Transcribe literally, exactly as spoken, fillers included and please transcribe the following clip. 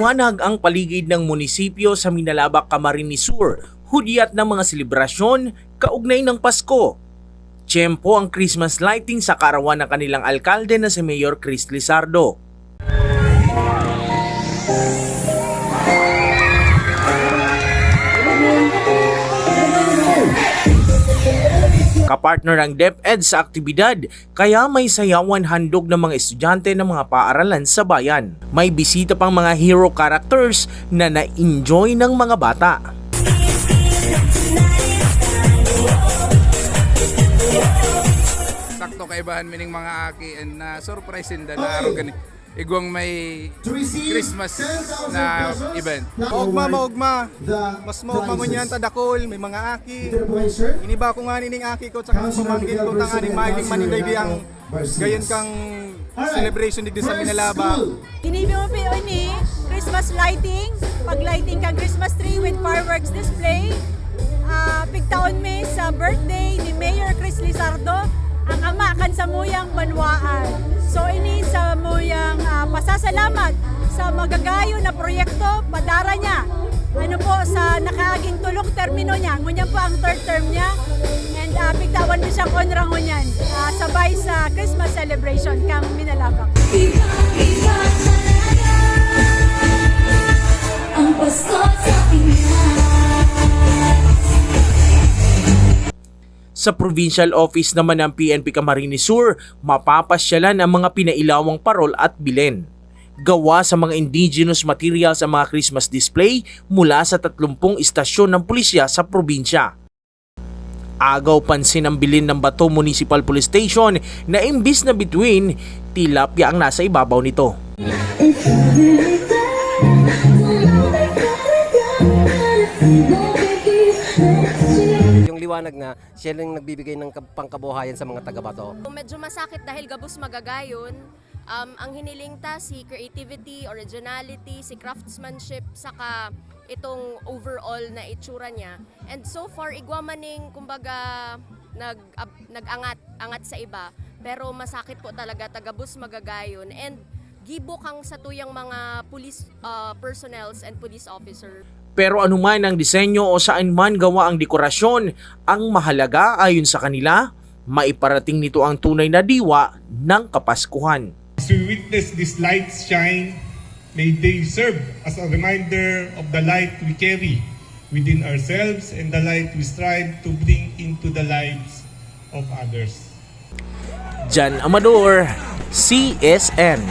Manag ang paligid ng munisipyo sa Minalabac, Camarines Sur, hudyat ng mga selebrasyon kaugnay ng Pasko. Tiyempo ang Christmas lighting sa kaarawan ng kanilang alkalde na si Mayor Chris Lizardo. Kapartner ang DepEd sa aktibidad, kaya may sayawan handog ng mga estudyante ng mga paaralan sa bayan. May bisita pang mga hero characters na na-enjoy ng mga bata. Sakto kaibahan mi ning mga aki and na surprise sinda na araw gani. Igwang may Christmas na event. Maugma, maugma. Mas maugma ngunyan ta dakul, may mga aki. Iniba ko nga nining aki ko tsaka sa pamangkin ko tanganing mahiling man inday di ang gayon kang celebration digdi sa Minalabac. Ginibi mo po ini Christmas lighting, pag-lighting kang Christmas tree with fireworks display. Ah, pigtaon mi sa birthday ni Mayor Chris Lizardo, ang ama kan samuyang banwaan. So ini samuyang ah, pasasalamat sa magagayon na proyekto padara niya. Ano po sa nakaaging tulong termino niya. Ngunyan po ang third term niya. And ah, pigtawan mi siyang onra ngunyan ah, sabay sa Christmas celebration kang Minalabac. Ang Pasko sa Pinas. Sa provincial office naman ng P N P Camarines Sur, mapapasyalan ang mga pinailawang parol at bilen. Gawa sa mga indigenous materials ang mga Christmas display mula sa tatlumpung istasyon ng pulisya sa probinsya. Agaw pansin ang bilin ng Bato Municipal Police Station na imbis na bituin, tilapia ang nasa ibabaw nito. Yung liwanag na siya lang nagbibigay ng kab- pangkabuhayan sa mga taga-Bato. Medyo masakit dahil gabos magagayon. Um, ang hiniling ta, si creativity, originality, si craftsmanship, saka itong overall na itsura niya. And so far, igwa maning, kumbaga, nag, ab- nag-angat, angat sa iba. Pero masakit po talaga, tagabos magagayon. And gibo kang satuyang mga police uh, personnels and police officer. Pero anuman ang disenyo o saan man gawa ang dekorasyon, ang mahalaga ayon sa kanila, maiparating nito ang tunay na diwa ng Kapaskuhan. As we witness these lights shine, may they serve as a reminder of the light we carry within ourselves and the light we strive to bring into the lives of others. Jan Amador, C S N.